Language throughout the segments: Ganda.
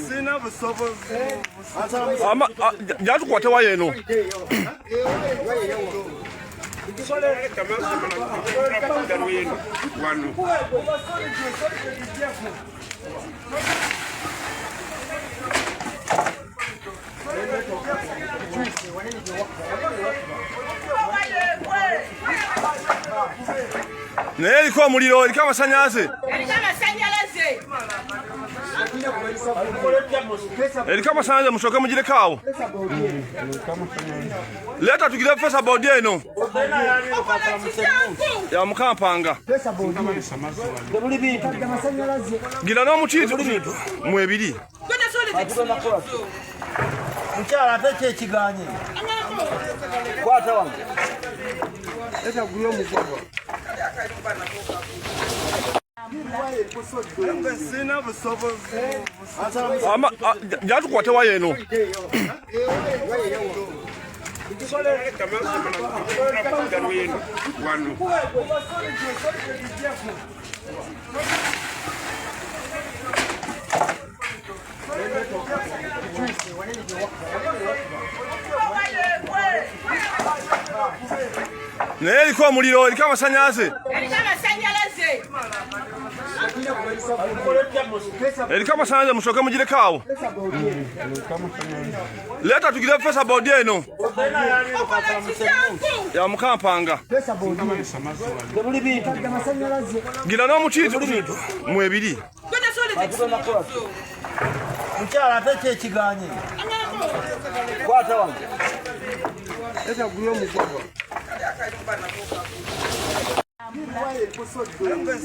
Sina busobozi. Jatukwate waya eno. Naye eriko omuliro, eriko amasanyalaze, eriko amasanyalaze, musooke mugireko awo. Leeta tugire fesa boodi eno ya mukampanga. Gira n'omuti mwebiri. Mukyala, ate ki ekiganye? Kwata wano. Sina busobozi. Jatukwate waya eno. Naye eriko omuliro, eriko amasanyalaze, eriko amasanyalaze, musooke mugireko awo. Leeta tugire fesa boodi eno ya mukampanga. Gira n'omuti mwebiri. Mukyala, ate ki ekiganye? Kwata wano.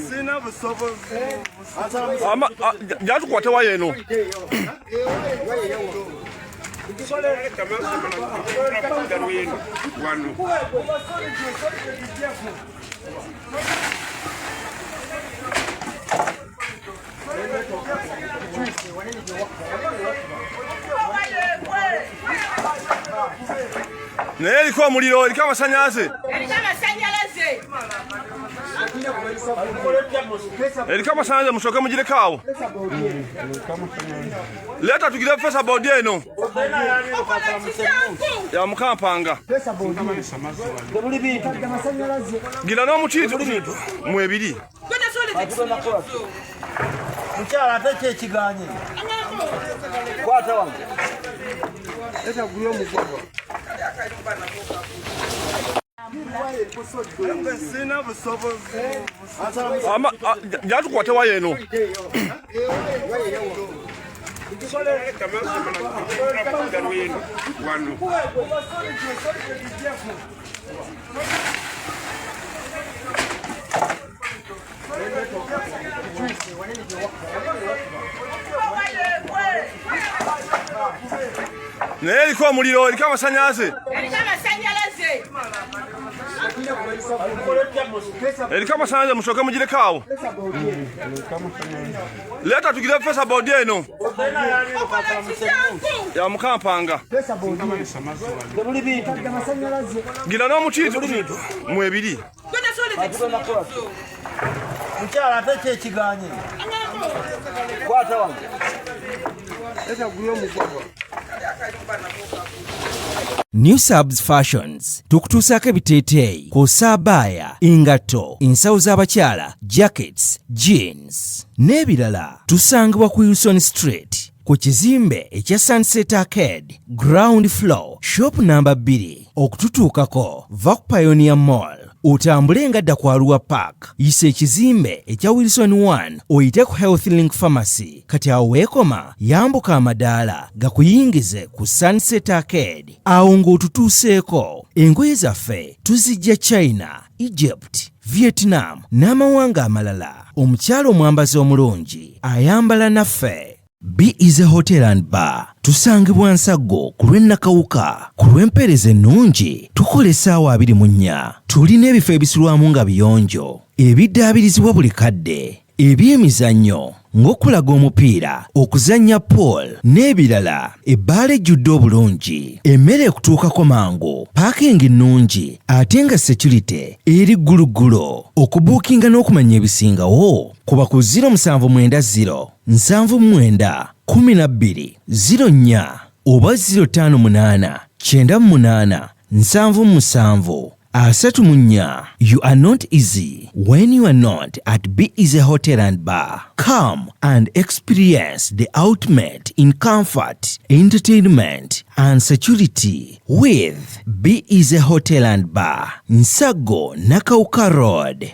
Sina busobozi. Jatukwate waya eno. Naye eriko omuliro, eriko amasanyalaze, eriko amasanyalaze, musooke mugireko awo. Leeta tugire fesa boodi eno ya mukampanga. Gira n'omuti mwebiri. Mukyala, ate ki ekiganye? Kwata wano. Sina busobozi. Jatukwate waya eno. Naye eriko omuliro, eriko amasanyalaze, eriko amasanyalaze, musooke mugireko awo. Leeta tugire fesa boodi eno ya mukampanga. Gira n'omuti mwebiri. Mukyala, ate ki ekiganye? Kwata wano. New Subs Fashions tukutuusaako ebiteeteeyi kw'ossa abaaya, engatto, ensawo z'abakyala, jackets, jeans n'ebirala. Tusangibwa ku Wilson Street ku kizimbe ekya Sunset Arcade, ground floor, shop namba 2. Okututuukako, va ku Pioneer Mall, otambule nga dda ku Arua Park, yisa ekizimbe ekya Wilson 1, oyite ku Health Link Pharmacy. Kati awo weekoma, yambuka amadaala gakuyingize ku Sunset Arcade. Awo ng'otutuuseeko. Engoye zaffe tuzijja China, Egypt, Vietnam n'amawanga amalala. Omukyala omwambazi omulungi ayambala naffe. Be Easy Hotel and Bar, tusangibwa Nsaggo ku lw'e Nakawuka. Ku lw'empeereza ennungi, tukola essaawa 24. Tulina ebifo ebisulwamu nga biyonjo, ebiddaabirizibwa buli kadde, ebyemizannyo. ng'okulaga omupiira, okuzannya pool n'ebirala. Ebbaala ejjudde obulungi, emmere ekutuukako mangu, parking nnungi ate nga security eri gguluggulo. Okubuukinga n'okumanya ebisingawo kuba ku 0790 79 12 04 oba 058 98 77 34. You are not easy when you are not at Be Easy Hotel and Bar. Come and experience the ultimate in comfort, entertainment, and security with Be Easy Hotel and Bar, Nsago Nakawuka Road.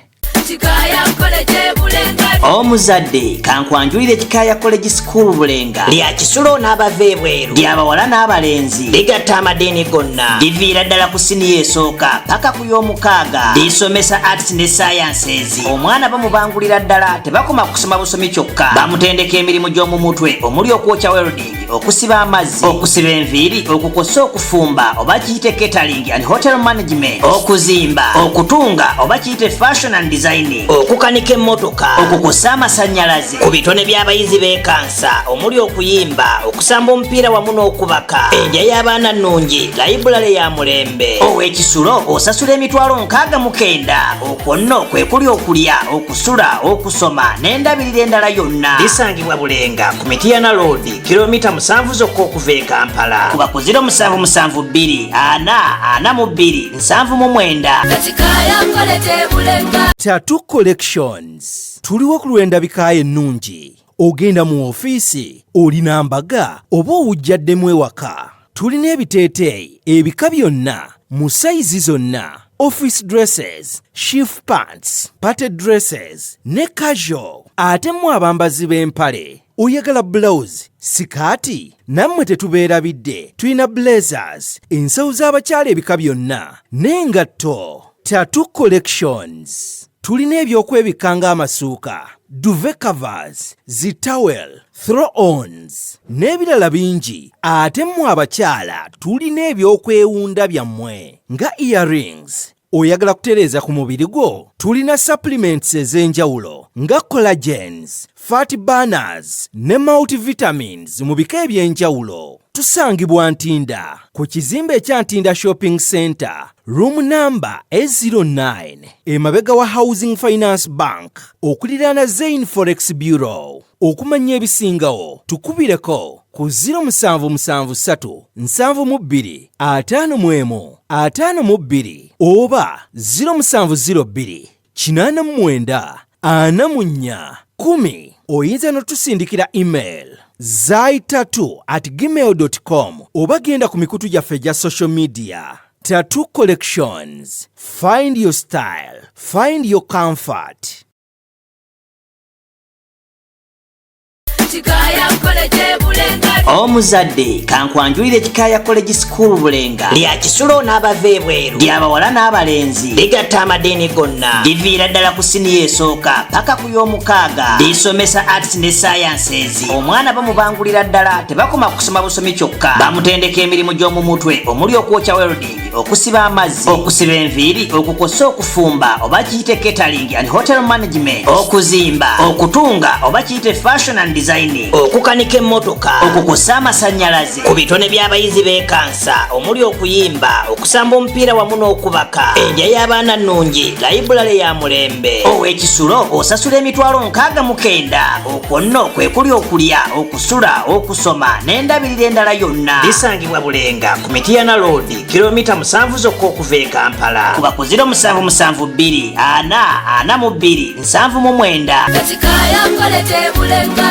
Kikaaya College Bulenga. Omuzadde, kankwanjulire Kikaaya College School Bulenga. Lya kisulo n'abava ebweru, lyabawala n'abalenzi, ligatta amadiini gonna, liviira ddala ku siniya esooka paka ku y'omukaaga. Lisomesa arts ne sciences. Omwana bamubangulira ddala, tebakoma kusoma busomi kyokka, bamutendeka emirimu gy'omu mutwe omuli okwokya, welding, okusiba amazzi, okusiba enviiri, okukosa, okufumba oba kiyite catering and hotel management, okuzimba, okutunga oba kiyite fashion and designing, okukanika emmotoka, okukosa amasannyalaze. Ku bitone by'abayizi b'ekansa omuli okuyimba, okusamba omupiira wamu n'okubaka. Endya y'abaana nnungi, library ya mulembe. Ow'ekisulo osasula 69,000. Okwo nno kwe kuli okulya, okusula, okusoma n'endabirira endala yonna. Lisangibwa Bulenga ku Mitiyana Road, kilomita 7 zokka okuva e Kampala. Kuba ku 0772 4 42 79. Kikaaya College Bulenga. Tattoo Collections, tuliwo ku lw'endabikayo ennungi. Ogenda mu ofiisi, olina mbaga oba owujjaddemu ewaka, tulina ebiteeteeyi ebika byonna mu sayizi zonna, office dresses, shift pants, party dresses ne casual. Ate mu abambazi b'empale, oyagala blouse, sikaati, nammwe tetubeerabidde. Tulina blazers, ensawo z'abakyala ebika byonna n'engatto. Tattoo Collections, tulina ebyokwebikka ng'amasuuka, duvet covers, zi towel, throw-ons n'ebirala bingi. Ate mmwe abakyala, tulina ebyokwewunda byammwe nga earrings. Oyagala kutereeza ku mubiri gwo? Tulina supplements ez'enjawulo nga collagens, fat burners ne multivitamins mu bika eby'enjawulo. Tusangibwa Ntinda ku kizimbe ekya Ntinda Shopping Center, room number A09, emabega wa Housing Finance Bank, okuliraana Zain Forex Bureau. Okumanya ebisingawo tukubireko ku 0773 72 51 52 oba 0702 89 44 10. Oyinza n'otusindikira email zaitatu@gmail com oba genda ku mikutu gyaffe egya social media. Tattoo Collections, find your style, find your comfort. Kikaaya College Bulenga. Omuzadde, kankwanjulire Kikaaya College School Bulenga. Lya kisulo n'abava ebweru, lyabawala n'abalenzi, ligatta amadiini gonna, liviira ddala ku siniya esooka paka ku y'omukaaga. Lisomesa arts ne sciences. Omwana bamubangulira ddala, tebakoma kusoma busomi kyokka, bamutendeka emirimu gy'omu mutwe omuli okwokya, welding, okusiba amazzi, okusiba enviiri, okukosa, okufumba oba kiyite catering and hotel management, okuzimba, okutunga oba kiyite fashion and designing, okukanika emmotoka, okukosa amasannyalaze. Ku bitone by'abayizi b'ekansa omuli okuyimba, okusamba omupiira wamu n'okubaka. Endya y'abaana nnungi, library ya mulembe. Ow'ekisulo osasula 69,000. Okwo nno kwe kuli okulya, okusula, okusoma n'endabirira endala yonna. Lisangibwa Bulenga ku Mitiyana Road, kilomita 7 zokka okuva e Kampala. Kuba ku 0772 4 42 79. Kikaaya College Bulenga.